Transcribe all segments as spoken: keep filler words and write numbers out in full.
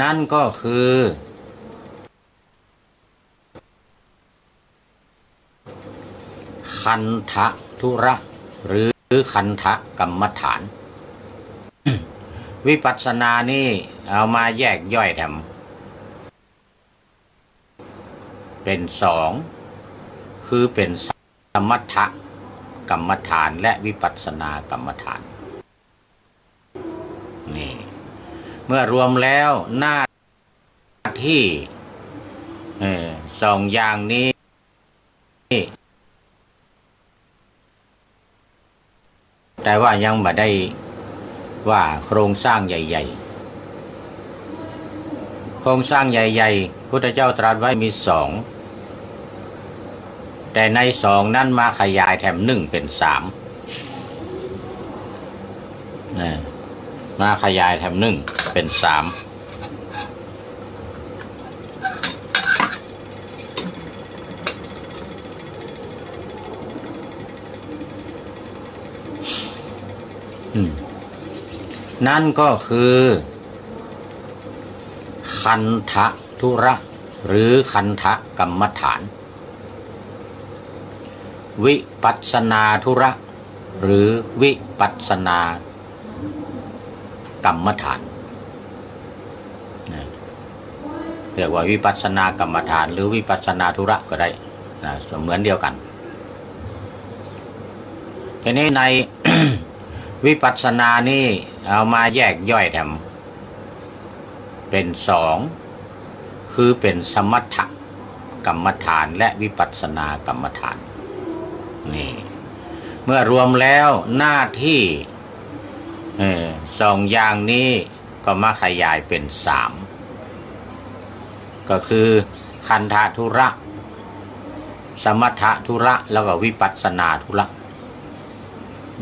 นั่นก็คือ คันธะธุระ หรือคันธะกรรมฐาน วิปัสสนานี่เอามาแยกย่อยแถม เป๋นสอง คือเป๋นสมถะกรรมฐานและวิปัสสนากรรมฐาน นี่ เมื่อรวมแล้วหน้าที่ เอ่อ สองอย่างนี้ แต่ว่ายังบ่ได้ว่าโครงสร้างใหญ่ๆ โครงสร้างใหญ่ๆ พุทธเจ้าตรัสไว้มีสอง แต่ในสองนั้นมาขยายแถมนึ่งเป๋นสาม นะ มาขยายแถมนึ่งเป๋นสาม อืม นั่นก็คือ คันธะธุระ หรือคันธะกรรมฐาน วิปัสสนาธุระ หรือวิปัสสนากรรมฐาน นะ เรียกว่าวิปัสสนากรรมฐาน หรือวิปัสสนาธุระก็ได้ นะ เหมือนเดียวกัน ทีนี้ใน วิปัสสนานี่เอามาแยกย่อยแถม เป๋นสอง คือเป๋นสมถะกรรมฐานและวิปัสสนากรรมฐาน นี่ เมื่อรวมแล้วหน้าที่ เอ่อ สองอย่างนี้ก็มาขยายเป๋นสาม ก็คือคันธะธุระ สมถะธุระ แล้วก็วิปัสสนาธุระ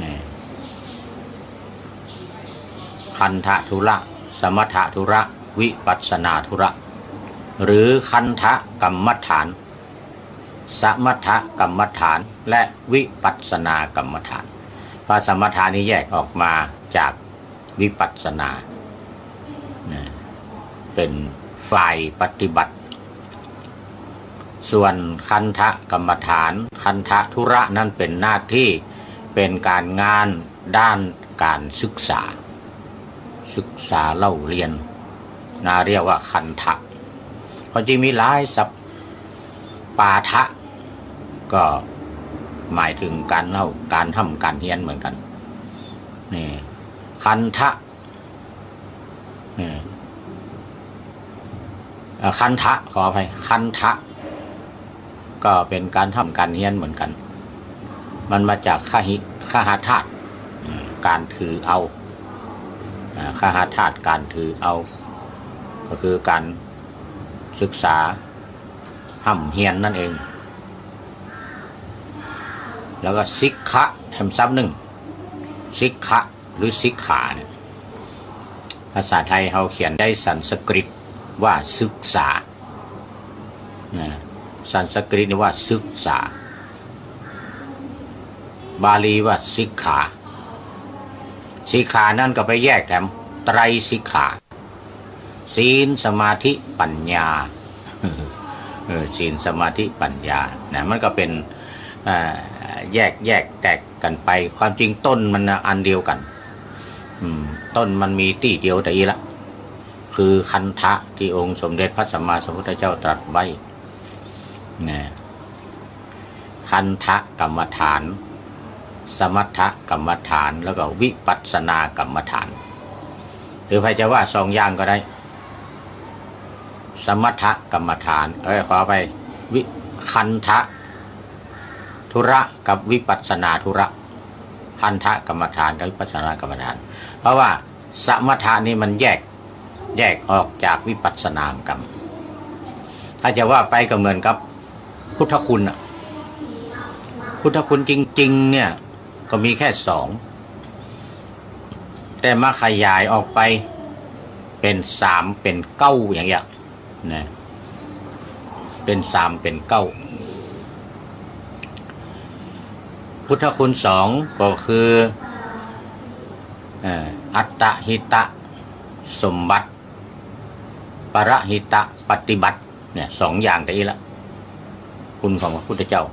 นี่ คันธะธุระ สมถะธุระ วิปัสสนาธุระ หรือคันธะกรรมฐาน สมถะกรรมฐาน และวิปัสสนากรรมฐาน เพราะสมถะนี้แยกออกมาจากวิปัสสนา นะ เป๋นฝ่ายปฏิบัติ ส่วนคันธะกรรมฐาน คันธะธุระนั้นเป๋นหน้าที่ เป๋นก๋านงานด้านก๋านศึกษา ศึกษาเล่าเรียน นะ เรียกว่าคันธะ ความจริงมีหลายศัพท์ ปาทะ ก็หมายถึงก๋านเล่า ก๋านฮ่ำก๋านเฮียนเหมือนกั๋น นี่ คันธะ นี่ เอ่อ คันธะ ขออภัย คันธะ ก็เป๋นก๋านฮ่ำก๋านเฮียนเหมือนกั๋น มันมาจากคหิ คหธาตุ อืม ก๋านถือเอา อ่า คหธาตุ ก๋านถือเอา ก็คือก๋านศึกษาฮ่ำเฮียนนั่นเอง แล้วก็สิกขะ แถมศัพท์นึ่ง สิกขะ หรือสิกขาเนี่ย ภาษาไทยเฮาเขียนได้ สันสกฤตว่าศึกษา นะ สันสกฤตนี่ว่าศึกษา บาลีว่าสิกขา สิกขานั้นก็ไปแยกแถม ไตรสิกขา ศีล สมาธิ ปัญญา เออ ศีล สมาธิ ปัญญา นะ มันก็เป๋น เอ่อ แยก แยกแตกกั๋นไป ความจริงต้นมันน่ะอันเดียวกั๋น อืม ต้นมันมีตี้เดียวแต่อี้ละ คือคันธะตี้องค์สมเด็จพระสัมมาสัมพุทธเจ้าตรัสไว้ นะ คันธะกรรมฐาน สมถะกรรมฐาน แล้วก็วิปัสสนากรรมฐาน หรือใผจะว่าสองอย่างก็ได้ สมถะกรรมฐาน เอ้ย ขออภัย วิ คันธะธุระกับวิปัสสนาธุระ คันธะกรรมฐานกับวิปัสสนากรรมฐาน เพราะว่าสมถะนี่มันแยก แยกออกจากวิปัสสนากรรม ถ้าจะว่าไปก็เหมือนกับพุทธคุณน่ะ พุทธคุณจริงๆ เนี่ย ก็มีแค่สอง แต่มาขยายออกไปเป๋นสาม เป๋นเก้า อย่างเงี้ย นะ เป๋นสาม เป๋นเก้า พุทธคุณสองก็คือ เอ่อ อัตตหิตสมบัติ ปรหิตปฏิบัติ เนี่ย สองอย่างแต่อี้ละ คุณของพระพุทธเจ้า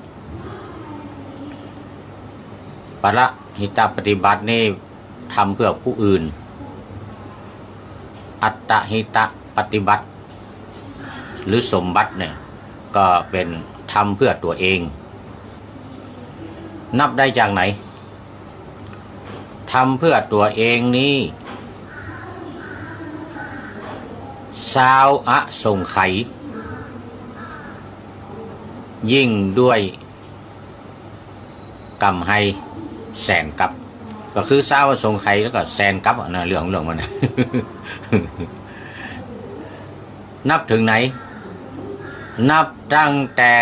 ปรหิตปฏิบัตินี่ทำเพื่อผู้อื่น อัตตหิตปฏิบัติ หรือสมบัติเนี่ย ก็เป๋นทำเพื่อตั๋วเอง นับได้จากไหน ทำเพื่อตั๋วเองนี้ ซาวอสงไขย ยิ่งด้วยกำไฮแสนกัป ก็คือซาวอสงไขยแล้วก็แสนกัปอะนะ เรื่องของเรื่องมันนะ นับถึงไหน นับตั้งแต่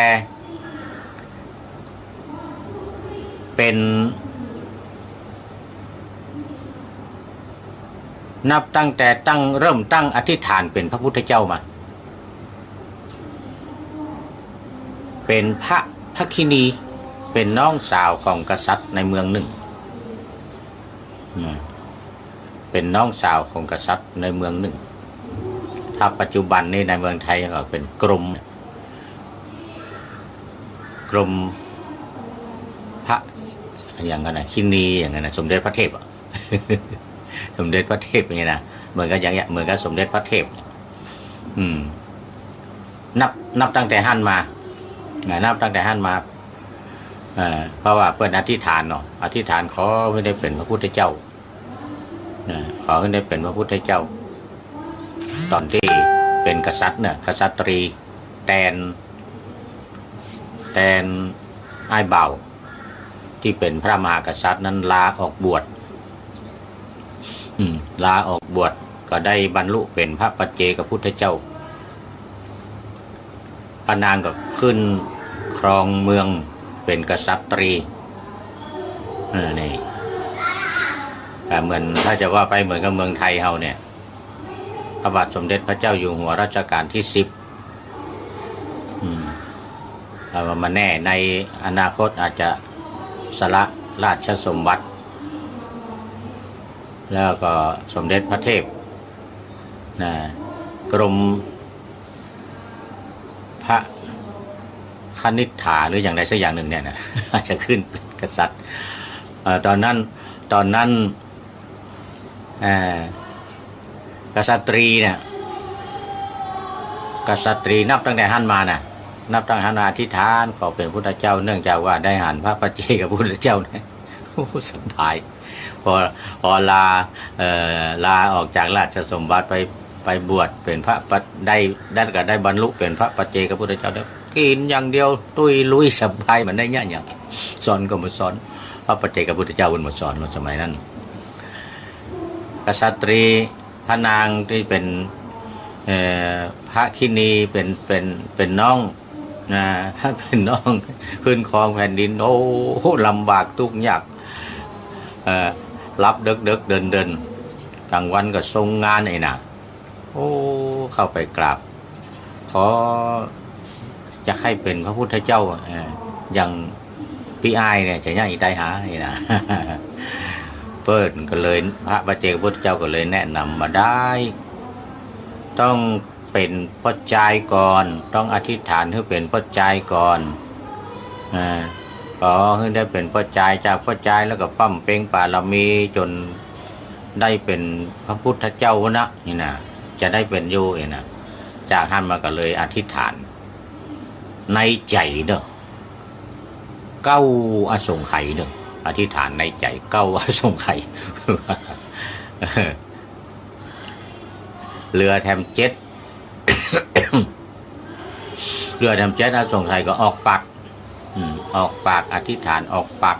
เป๋น นับตั้งแต่ตั้ง เริ่มตั้งอธิษฐานเป๋นพระพุทธเจ้ามา เป๋นพระภักขินี เป๋นน้องสาวของกษัตริย์ในเมืองนึ่ง อืม เป๋นน้องสาวของกษัตริย์ในเมืองนึ่ง ถ้าปัจจุบันนี้ในเมืองไทยก็เป๋นกรม กรมพระ อย่างนั้นนะ คินี อย่างนั้นนะ สมเด็จพระเทพอะ สมเด็จพระเทพเนี่ยนะ เหมือนกับอย่างเงี้ย เหมือนกับสมเด็จพระเทพเนี่ย อืม นับ นับตั้งแต่หั้นมา นะ นับตั้งแต่หั้นมา เอ่อ เพราะว่าเปิ้นอธิษฐานเนาะ อธิษฐานขอหื้อได้เป๋นพระพุทธเจ้า นะ ขอหื้อได้เป๋นพระพุทธเจ้า ต๋อนตี้เป๋นกษัตริย์เนี่ย กษัตรี แตน แตนอ้ายบ่าว ตี้เป๋นพระมหากษัตริย์นั้นลาออกบวช อืม ลาออกบวช ก็ได้บรรลุเป๋นพระปัจเจกพุทธเจ้า พระนางก็ขึ้นครองเมืองเป๋นกษัตรี เออ นี่ ก็เหมือน ถ้าจะว่าไปเหมือนกับเมืองไทยเฮาเนี่ย พระบาทสมเด็จพระเจ้าอยู่หัวรัชกาลที่สิบ อืม เอามาแน่ ในอนาคตอาจจะสละราชสมบัติ แล้วก็สมเด็จพระเทพ นะ กรมพระคณิษฐาหรืออย่างใดสักอย่างนึ่งเนี่ยนะ อาจจะขึ้นเป๋นกษัตริย์ เอ่อ ต๋อนนั้น ต๋อนนั้น เอ่อ กษัตรีเนี่ย กษัตรีนับตั้งแต่หั้นมานะ นับตั้งหั้นมาอธิษฐานขอเป๋นพุทธเจ้า เนื่องจากว่าได้หันพระปัจเจกพุทธเจ้าเนี่ย โอ้ สบาย พอ พอลา เอ่อ ลาออกจากราชสมบัติไป ไปบวชเป๋นพระปัจ ได้ ได้ก็ได้บรรลุเป๋นพระปัจเจกพุทธเจ้าแล้ว กิ๋นอย่างเดียว ตุ้ยลุยสบาย บ่ได้เยียะหยัง สอนก็บ่สอน พระปัจเจกพุทธเจ้าเปิ้นบ่สอนเนาะ สมัยนั้น กษัตรี พระนางตี้เป๋น เอ่อ พระคินี เป๋น เป๋น เป๋นน้อง นะ เป๋นน้อง ขึ้นครองแผ่นดิน โอ้ ลำบากตุ๊กข์ยาก เอ่อ หลับเดิ็กๆ เดินๆ ก๋างวันก็ทรงงานไอ้น่ะ โอ้ เข้าไปกราบ ขอ อยากหื้อเป๋นพระพุทธเจ้า เอ่อ อย่างปี้อ้ายเนี่ย จะเยียะอิตายหานี่นะ เปิ้นก็เลย พระปัจเจกพุทธเจ้าก็เลยแนะนำว่าได้ ต้องเป๋นป้อจายก่อน ต้องอธิษฐานหื้อเป๋นป้อจายก่อน เอ่อ ขอหื้อได้เป๋นป้อจาย จากป้อจายแล้วก็บำเพ็ญบารมีจ๋นได้เป๋นพระพุทธเจ้านะ นี่นะ จะได้เป๋นอยู่นี่นะ จากหั้นมาก็เลยอธิษฐานในใจ๋เนาะ เก้าอสงไขยเนาะ อธิษฐานในใจ๋เก้าอสงไขย เหลือแถมเจ็ด เหลือแถมเจ็ดอสงไขยก็ออกปาก อืม ออกปาก อธิษฐานออกปาก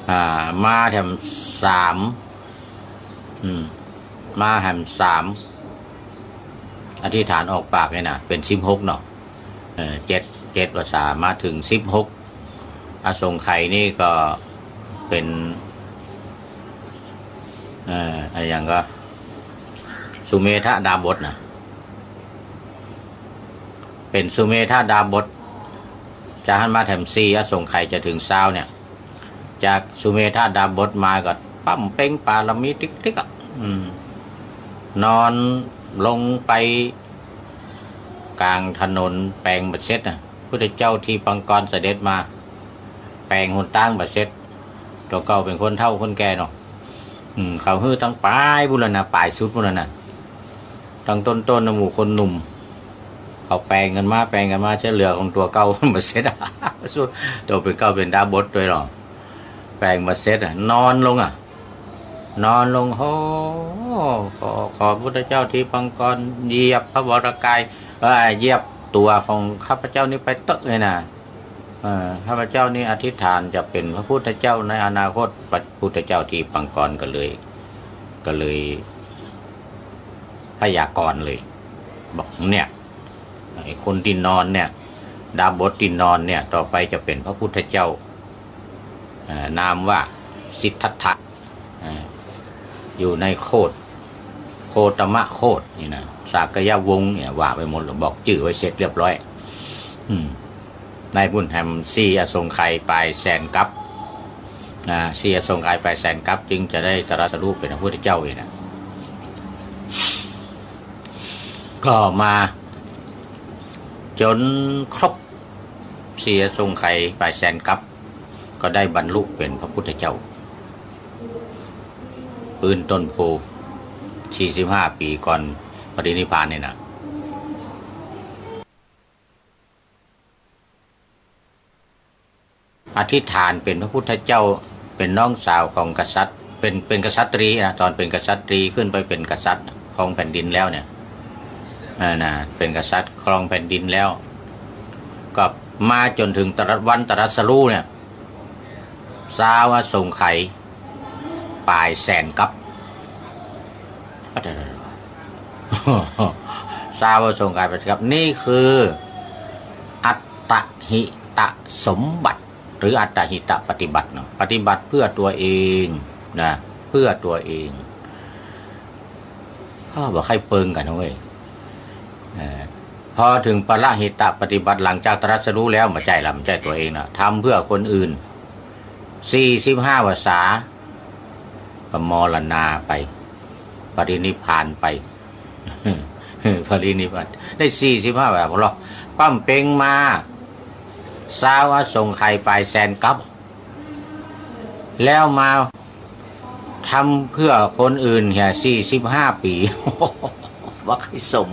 อ่า มาแถมสาม อืม มาแถมสาม อธิษฐานออกปากเนี่ยนะ เป๋นสิบหกเนาะ เอ่อ เจ็ด เจ็ดว่าสา มาเถิงสิบหก อสงไขยนี่ก็เป๋น เอ่อ อะหยังก็ สุเมธดาบสนะ เป๋นสุเมธดาบส จากหั้นมาแถมสี่อสงไขยจะเถิงซาวเนี่ย จากสุเมธดาบสมาก็บำเพ็ญบารมีติ๊กๆ อ่ะ อืม นอน ลงไปก๋างถนนแป๋งบ่เสร็จน่ะ พุทธเจ้าทิพย์ปังกรเสด็จมา แป๋งหนตางบ่เสร็จ ตั๋วเก่าเป๋นคนเฒ่าคนแก่เนาะ อืม เขาหื้อตังป๋ายปู้นละนะ ป๋ายสุดปู้นละนะ ตังต้นๆ นะ หมู่คนหนุ่ม เขาแป๋งกั๋นมา แป๋งกั๋นมา จะเหลือของตั๋วเก่ามันบ่เสร็จอะ สุด ตั๋วเป๋นเก่าเป๋นดาบทตวยเนาะ แป๋งบ่เสร็จอะ นอนลงอะ นอนลง โอ้ ขอ ขอพุทธเจ้าทิพย์ปังกรเหยียบพระวรกาย เอ่อ เหยียบตั๋วของข้าพเจ้านี้ไปเต๊อะเลยนะ เอ่อ ข้าพเจ้านี้อธิษฐานจะเป๋นพระพุทธเจ้าในอนาคต พระพุทธเจ้าทิพย์ปังกรก็เลย ก็เลยพยากรณ์เลย บอกเนี่ย ไอ้คนตี้นอนเนี่ย ดาบทตี้นอนเนี่ย ต่อไปจะเป๋นพระพุทธเจ้า เอ่อ นามว่าสิทธัตถะ เอ่อ อยู่ในโคตร โคตมโคตรนี่นะ สากยวงศ์เนี่ย ว่าไปหมดแล้ว บอกจื้อไว้เสร็จเรียบร้อย อืม ในปุ้นแหมสี่อสงไขยป๋ายแสนกัป นะ สี่อสงไขยป๋ายแสนกัป จึงจะได้ตรัสรู้เป๋นพระพุทธเจ้าเองนะ ก็มาจ๋นครบสี่อสงไขยป๋ายแสนกัป ก็ได้บรรลุเป๋นพระพุทธเจ้า ปื้นต้นโพธิ์ สี่สิบห้าปี๋ก่อนปรินิพพานนี่นะ อธิษฐานเป๋นพระพุทธเจ้า เป๋นน้องสาวของกษัตริย์ เป๋น เป๋นกษัตรีนะ ต๋อนเป๋นกษัตรีขึ้นไปเป๋นกษัตริย์ครองแผ่นดินแล้วเนี่ย อ่า นะ เป๋นกษัตริย์ครองแผ่นดินแล้ว ก็มาจ๋นเถิงตรัส วันตรัสรู้เนี่ย ซาวอสงไขยป๋ายแสนกัป ซาวอสงไขยป๋ายแสนกัป นี่คืออัตตหิตสมบัติ หรืออัตตหิตปฏิบัติเนาะ ปฏิบัติเพื่อตัวเองนะ เพื่อตัวเอง อ้าว บ่ใค่เปิงกั๋นนะเว้ย เอ่อ พอเถิงปรหิตปฏิบัติ หลังจากตรัสรู้แล้ว บ่ใจ้ละ บ่ใจ้ตัวเองนะ ทำเพื่อคนอื่น สี่สิบห้าพรรษา ก็มรณาไป ปรินิพพานไป ปรินิพพานได้สี่สิบห้าพรรษา พอลอ ปำเป๋งมา ซาวอสงไขยป๋ายแสนกัป แล้วมาทำเพื่อคนอื่นเหีย สี่สิบห้าปี๋ บ่ใค่สม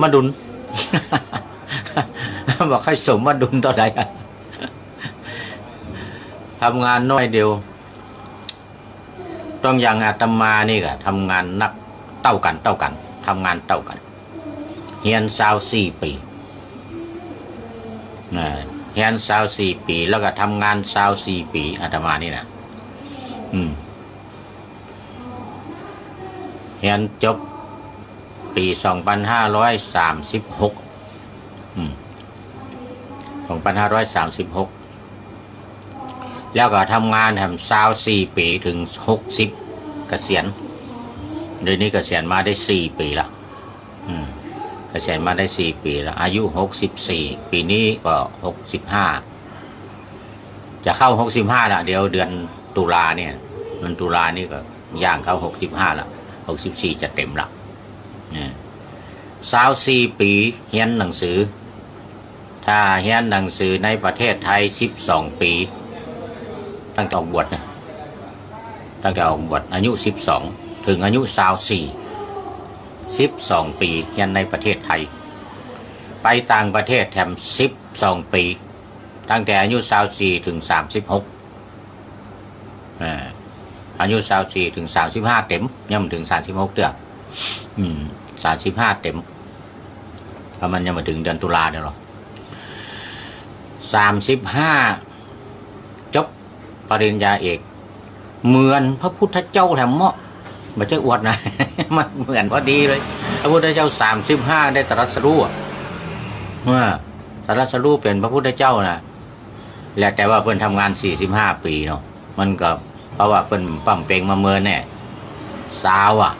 มาดุล บ่ใค่สมมาดุลเต้าใดอะ ทำงานน้อยเดียว ต้องอย่างอาตมานี่ก็ทำงานนักเต้ากั๋น เต้ากั๋น ทำงานเต้ากั๋น เฮียนซาวสี่ปี๋ นะ เฮียนซาวสี่ปี๋ แล้วก็ทำงานซาวสี่ปี๋ อาตมานี่นะ อืม เฮียนจบปี๋สองพันห้าร้อยสามสิบหก อืม สองพันห้าร้อยสามสิบหก แล้วก็ทำงานแหมซาวสี่ปี๋เถิงหกสิบ เกษียณ เดี๋ยวนี้เกษียณมาได้สี่ปี๋ละ อืม เกษียณมาได้สี่ปี๋ละ อายุหกสิบสี่ ปี๋นี้ก็หกสิบห้า จะเข้าหกสิบห้าละ เดี๋ยวเดือนตุลาเนี่ย เดือนตุลานี่ก็ย่างเข้าหกสิบห้าละ หกสิบสี่จะเต๋มละ เนี่ย ซาวสี่ปี๋เฮียนหนังสือ ถ้าเฮียนหนังสือในประเทศไทยสิบสองปี๋ ตั้งแต่ออกบวชนะ ตั้งแต่ออกบวช อายุสิบสอง เถิงอายุซาวสี่ สิบสองปี๋เฮียนในประเทศไทย ไปต่างประเทศแถมสิบสองปี๋ ตั้งแต่อายุซาวสี่เถิงสามสิบหก อ่า อายุซาวสี่เถิงสามสิบห้าเต๋ม ยังบ่เถิงสามสิบหกเตื้อ อืม สามสิบห้าเต๋ม เพราะมันยังบ่เถิงเดือนตุลาเนี่ยหรอก สามสิบห้า จบปริญญาเอก เหมือนพระพุทธเจ้าแถมเมาะ บ่ใจ้อวดนะ มันเหมือนพอดีเลย พระพุทธเจ้าสามสิบห้าได้ตรัสรู้อะ เมื่อตรัสรู้เป๋นพระพุทธเจ้านะ แล้วแต่ว่าเปิ้นทำงานสี่สิบห้าปี๋เนาะ มันก็ เพราะว่าเปิ้นปำเป๋งมาเมินแน่ ซาวอะ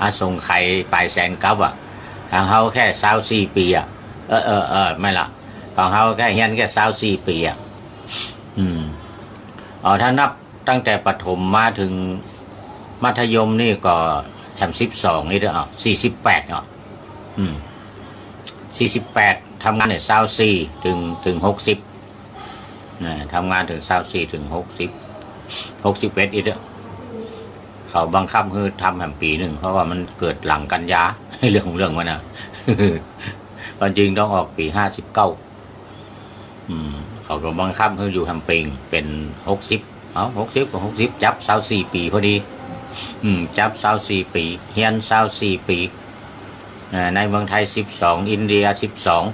อสงไขยป๋ายแสนกัปอะ ของเฮาแค่ซาวสี่ปี๋อะ เออ เออ เออ แม่นละ ของเฮาแค่เฮียนแค่ซาวสี่ปี๋อะ อืม อ๋อ ถ้านับตั้งแต่ประถมมาเถิง มัธยมนี่ก็แถมสิบสองนี่เด้อ อ้าว สี่สิบแปดเนาะ อืม สี่สิบแปด ทำงานเนี่ย ซาวสี่ เถิง เถิง หกสิบ นะ ทำงานเถิง ซาวสี่ เถิง หกสิบ หกสิบเอ็ด อีกเด้อ เขาบังคับหื้อทำแถมปี๋นึ่ง เพราะว่ามันเกิดหลังกันยา เรื่องของเรื่องมันนะ ความจริงต้องออกปี๋ ห้าสิบเก้า อืม เขาก็บังคับหื้ออยู่แถมปี๋นึ่ง เป๋น หกสิบ เอา หกสิบ ก็ หกสิบ จับ ซาวสี่ ปี๋พอดี อืม จับ ซาวสี่ ปี๋ เฮียน ซาวสี่ ปี๋ อ่า ในเมืองไทย สิบสอง อินเดีย สิบสอง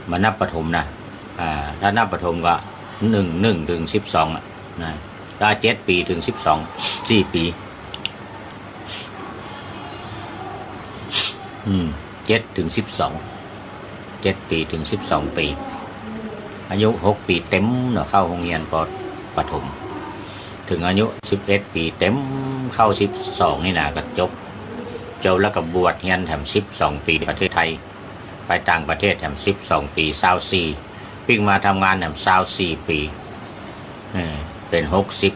บ่นับประถมนะ อ่า ถ้านับประถมก็ หนึ่ง หนึ่ง เถิง สิบสอง อะ นะ ถ้า เจ็ด ปี๋ เถิง สิบสอง สี่ ปี๋ อืม เจ็ด เถิง สิบสอง เจ็ด ปี๋ เถิง สิบสอง ปี๋ อายุ หก ปี๋เต็มเนาะ เข้าโฮงเฮียน ป.ประถม เถิงอายุ สิบเอ็ด ปี๋เต็ม เข้า สิบสอง นี่นะ ก็จบ จบแล้วก็บวชเฮียนแถม สิบสอง ปี๋ ประเทศไทย ไปต่างประเทศแถม สิบสอง ปี๋ ซาวสี่ ปิ๊กมาทำงานแถม ซาวสี่ ปี๋ เออ เป๋น หกสิบ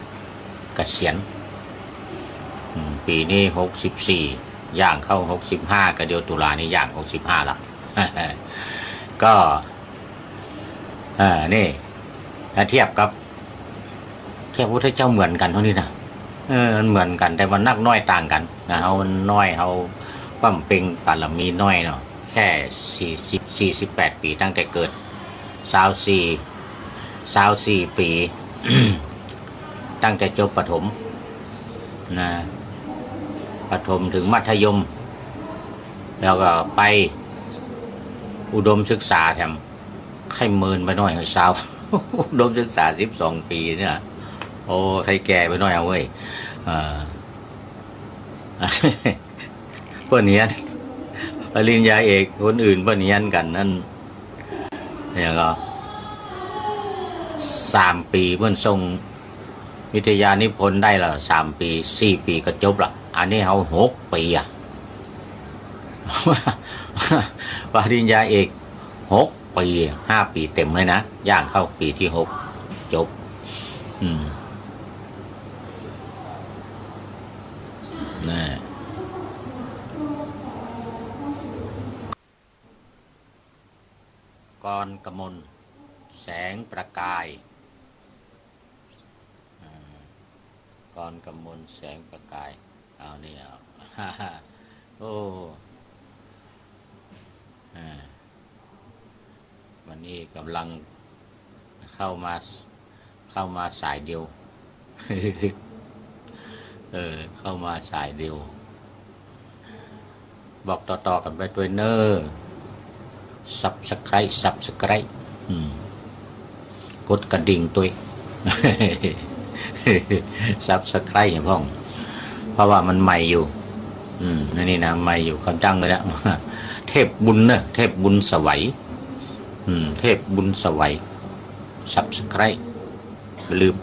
เกษียณ อืม ปี๋นี้ หกสิบสี่ ย่างเข้า หกสิบห้า ก็เดี๋ยวตุลานี้ย่าง หกสิบห้า ละ ก็ เออ นี่ ถ้าเทียบกับ เทียบพระพุทธเจ้าเหมือนกั๋นเท่านี้นะ เออ มันเหมือนกั๋น แต่ว่านักน้อยต่างกั๋นนะ เฮามันน้อย เฮาบำเพ็ญบารมีน้อยเนาะ แค่ สี่สิบ สี่สิบแปด ปี๋ ตั้งแต่เกิด ซาวสี่ ซาวสี่ ปี๋ ตั้งแต่จบประถมนะ ประถมเถิงมัธยม แล้วก็ไปอุดมศึกษาแถม ใค่เมินไปหน้อย ซาว อุดมศึกษา สิบสอง ปี๋เนี่ย โอ้ ใค่แก่ไปหน้อยเอาเว้ย เออ เปิ้นเฮียนปริญญาเอก คนอื่นเปิ้นเฮียนกั๋นนั้น เนี่ยก็ สาม ปี๋ เปิ้นส่งวิทยานิพนธ์ได้ละ สาม ปี๋ สี่ ปี๋ก็จบละ อันนี้เฮา หก ปี๋อะ ปริญญาเอก หก ปี๋ ห้า ปี๋เต็มเลยนะ ย่างเข้าปี๋ที่ หก จบ อืม นะ กรกมล แสงประกาย อ่า กรกมล แสงประกาย เอานี่เอา โอ้ อ่า วันนี้กำลังเข้ามา เข้ามาสายเดียว เออ เข้ามาสายเดียว บอกต่อๆ กั๋นไปตวยเน่อ Subscribe Subscribe อืม กดกระดิ่งตวย Subscribe ให้พ่อง เพราะว่ามันใหม่อยู่ อืม อันนี้นะ ใหม่อยู่ กำจั้งเลยนะ เทพบุญเน่อ เทพบุญสวัย อืม เทพบุญสวัย Subscribe อย่าลืม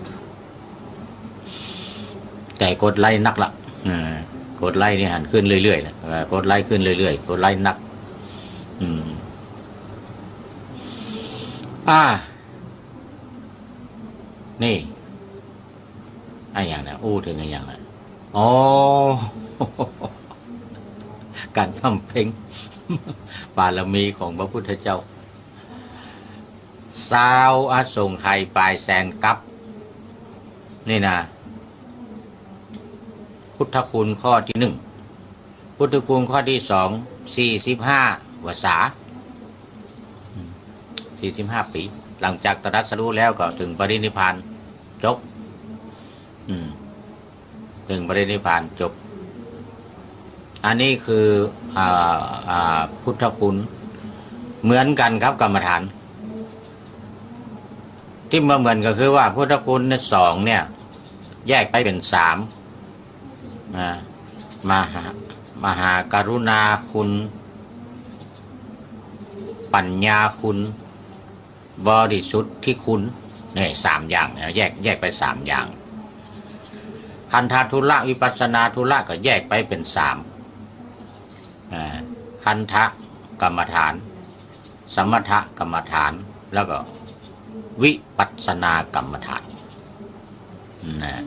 แต่กดไลก์นักละ เออ กดไลก์นี่หันขึ้นเรื่อยๆ นะ เออ กดไลก์ขึ้นเรื่อยๆ กดไลก์นัก อืม อ่า นี่ อะหยังนะ อู้เถิงอะหยังนะ อ๋อ ก๋านบำเพ็ญบารมีของพระพุทธเจ้า ซาวอสงไขยปายแสนกัป นี่นะ พุทธคุณข้อที่หนึ่ง พุทธคุณข้อที่สอง สี่สิบห้า วรรษา อืม สี่สิบห้า ปี๋ หลังจากตรัสรู้แล้วก็เถิงปรินิพพาน จบ อืม เถิงปรินิพพาน จบ อันนี้คือ อ่า อ่า พุทธคุณ เหมือนกั๋นครับ กรรมฐาน ตี้บ่เหมือนก็คือว่าพุทธคุณเนี่ย สองเนี่ย แยกไปเป๋นสาม นะ มหา มหากรุณาคุณ ปัญญาคุณ บริสุทธิคุณ เนี่ย สามอย่างนะ แยก แยกไปสามอย่าง คันธะทุระ วิปัสสนาทุระ ก็แยกไปเป๋นสาม อ่า คันธะกรรมฐาน สมถกรรมฐาน แล้วก็วิปัสสนากรรมฐาน นะ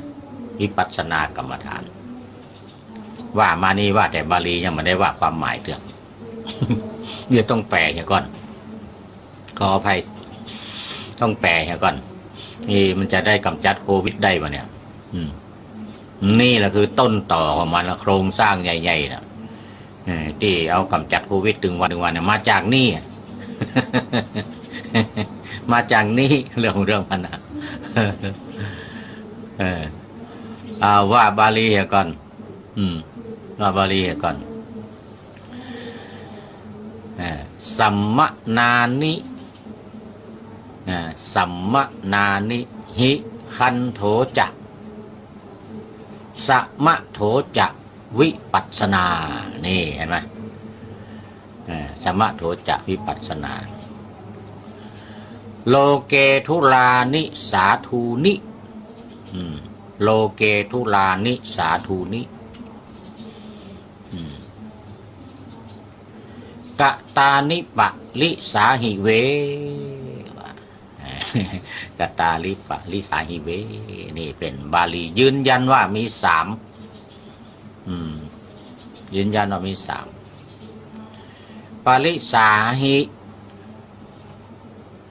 วิปัสสนากรรมฐาน ว่ามานี่ว่าแต่บาลี ยังบ่ได้ว่าความหมายเตื้อ เดี๋ยวต้องแปลเหียก่อน ขออภัย ต้องแปลเหียก่อน นี่มันจะได้กำจัดโควิดได้บ่เนี่ย อืม นี่แหละคือต้นตอของมันนะ โครงสร้างใหญ่ๆ นะ เออ ตี้เอากำจัดโควิดตึงวันตึงวันเนี่ย มาจากนี่อะ มาจากนี่ เรื่องของเรื่องมันนะ เออ อ่า ว่าบาลีเหียก่อน อืม ว่าบาลีเหียก่อน อ่า สัมมนานิ อ่า สัมมนานิ หิ คันโถจะ สมโถจะ วิปัสสนา นี่เห็นไหม อ่า สมโถจะ วิปัสสนา โลเกทุลานิสาธูนิ อืม โลเกทุลานิสาธูนิ อืม กตานิปะริสาหิเว กตานิปะริสาหิเว นี่เป๋นบาลียืนยันว่ามีสาม อืม ยืนยันว่ามีสาม ปริสาหิ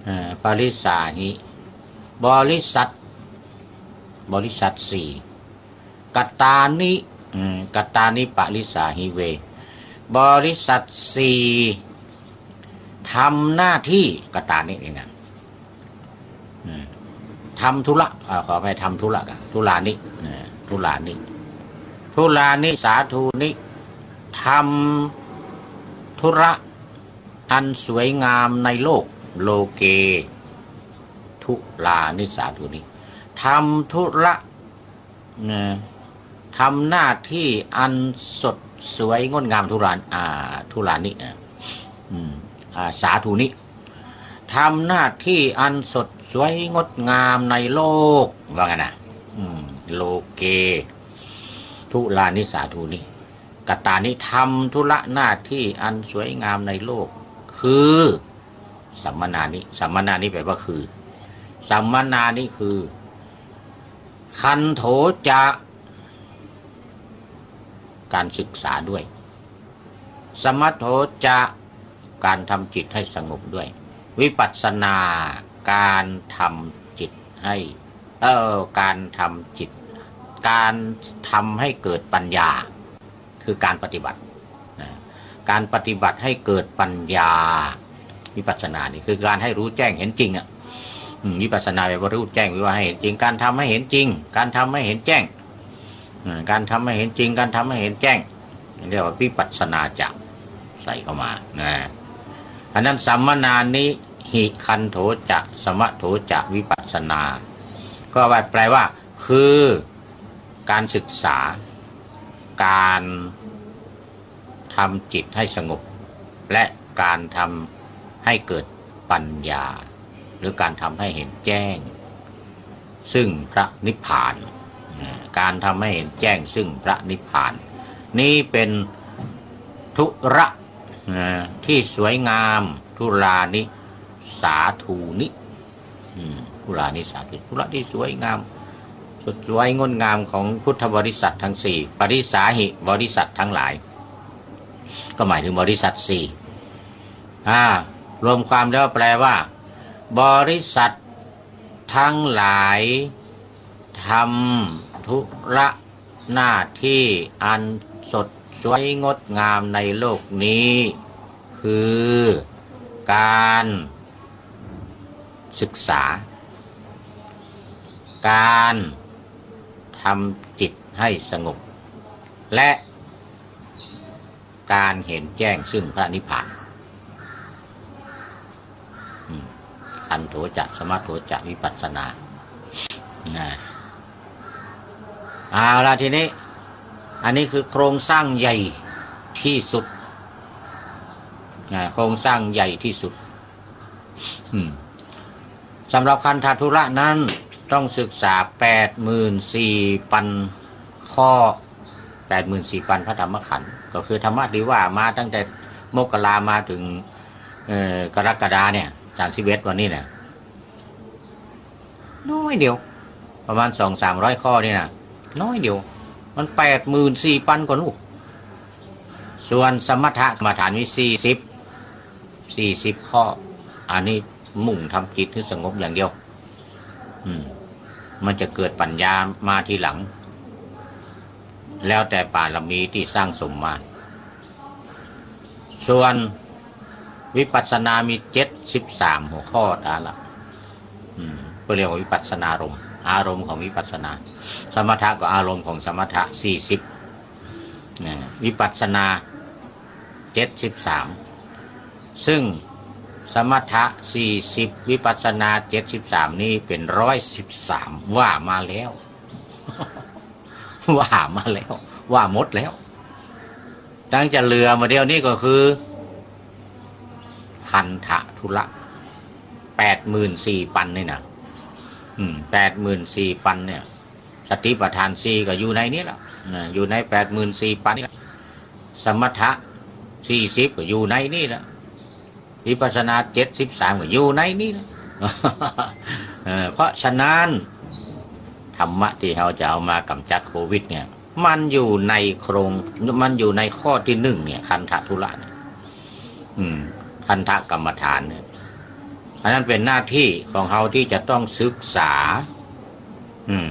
เอ่อ ปริสาหิ บริษัท บริษัทสี่ กตานิ อืม กตานิปะริสาหิเว บริษัทสี่ ทำหน้าที่ กตานินี่นะ อืม ทำธุระ อ่า ขออภัย ทำธุระกัน ทุลานิ อ่า ทุลานิ ทุลานิสาธูนิ ทำธุระอันสวยงามในโลก โลเก ทุลานิสาธูนิ ทำธุระ นะ ทำหน้าที่อันสดสวยงดงาม ทุลา อ่า ทุลานิ อ่ะ อืม อ่า สาธูนิ ทำหน้าที่อันสดสวยงดงามในโลก ว่างั้นนะ อืม โลเก ทุลานิสาธูนิ กตานิ ทำธุระหน้าที่อันสวยงามในโลก คือ สัมมนานิ สัมมนานิแปลว่าคือ สัมมนานิคือ คันโถจะ การศึกษาด้วย สมโถจะ การทำจิตให้สงบด้วย วิปัสสนา การทำจิตให้ เอ่อ การทำจิต การทำให้เกิดปัญญา คือการปฏิบัติ นะ การปฏิบัติให้เกิดปัญญา วิปัสสนานี่คือการให้รู้แจ้งเห็นจริงอ่ะ อืม วิปัสสนาแปลว่ารู้แจ้ง แปลว่าให้เห็นจริง การทำให้เห็นจริง การทำให้เห็นแจ้ง อ่า การทำให้เห็นจริง การทำให้เห็นแจ้ง เรียกว่าวิปัสสนาจะ ใส่เข้ามา นะ อันนั้นสัมมนานิ หิ คันโถจะ สมโถจะ วิปัสสนา ก็ว่า แปลว่า คือ การศึกษา การทำจิตให้สงบ และการทำให้เกิดปัญญา หรือการทำให้เห็นแจ้ง ซึ่งพระนิพพาน นะ การทำให้เห็นแจ้งซึ่งพระนิพพาน นี้เป็นธุระ นะ ที่สวยงาม ทุลานิสาธูนิ อืม ทุลานิสาธูนิ ธุระที่สวยงาม สดสวยงดงามของพุทธบริษัททั้งสี่ ปริสาหิ บริษัททั้งหลาย ก็หมายถึงบริษัทสี่ อ่า รวมความแล้วแปลว่า บริษัททั้งหลาย ทำธุระหน้าที่อันสดสวยงดงามในโลกนี้ คือ การศึกษา การทำจิตให้สงบ และ การเห็นแจ้งซึ่งพระนิพพาน อืม คันโถจะ สมโถจะ วิปัสสนา นะ เอาละทีนี้ อันนี้คือโครงสร้างใหญ่ที่สุด นะ โครงสร้างใหญ่ที่สุด อืม สำหรับคันธทุระนั้นต้องศึกษาแปดหมื่นสี่พันข้อ แปดหมื่นสี่พันพระธรรมขันธ์ ก็คือธรรมะที่ว่ามาตั้งแต่มกรามาถึง เอ่อ กรกฎาเนี่ย สามสิบเอ็ดวันนี้เนี่ย น้อยเดียว ประมาณสองสามร้อยข้อนี่นะ น้อยเดียว มันแปดหมื่นสี่ปันกว่าลูก ส่วนสมถกรรมฐานมีสี่สิบ สี่สิบข้อ อันนี้มุ่งทำจิตให้สงบอย่างเดียว อืม มันจะเกิดปัญญามาทีหลัง แล้วแต่บารมีที่สร้างสมมา ส่วนวิปัสสนามีเจ็ดสิบสามหัวข้อ เอาละ อืม ก็เรียกว่าวิปัสสนารมณ์ อารมณ์ของวิปัสสนา สมถะก็อารมณ์ของสมถะ สี่สิบ นะ วิปัสสนา เจ็ดสิบสาม ซึ่งสมถะ สี่สิบ วิปัสสนา เจ็ดสิบสาม นี่เป็น ร้อยสิบสาม ว่ามาแล้ว ว่ามาแล้ว ว่าหมดแล้ว ตั้งจะเหลือมาเดี๋ยวนี้ก็คือ คันธะทุระ แปดหมื่นสี่ปันนี่นะ อืม แปดหมื่นสี่ปันเนี่ย สติปัฏฐานสี่ก็อยู่ในนี้แหละ นะ อยู่ในแปดหมื่นสี่ปันนี่แหละ สมถะ สี่สิบ ก็อยู่ในนี้แหละ วิปัสสนา เจ็ดสิบสาม ก็อยู่ในนี้แหละ เออ เพราะฉะนั้น ธรรมะที่เฮาจะเอามากำจัดโควิดเนี่ย มันอยู่ในโครง มันอยู่ในข้อที่หนึ่งเนี่ย คันธะทุระเนี่ย อืม คันธะกรรมฐานเนี่ย อันนั้นเป็นหน้าที่ของเฮาที่จะต้องศึกษา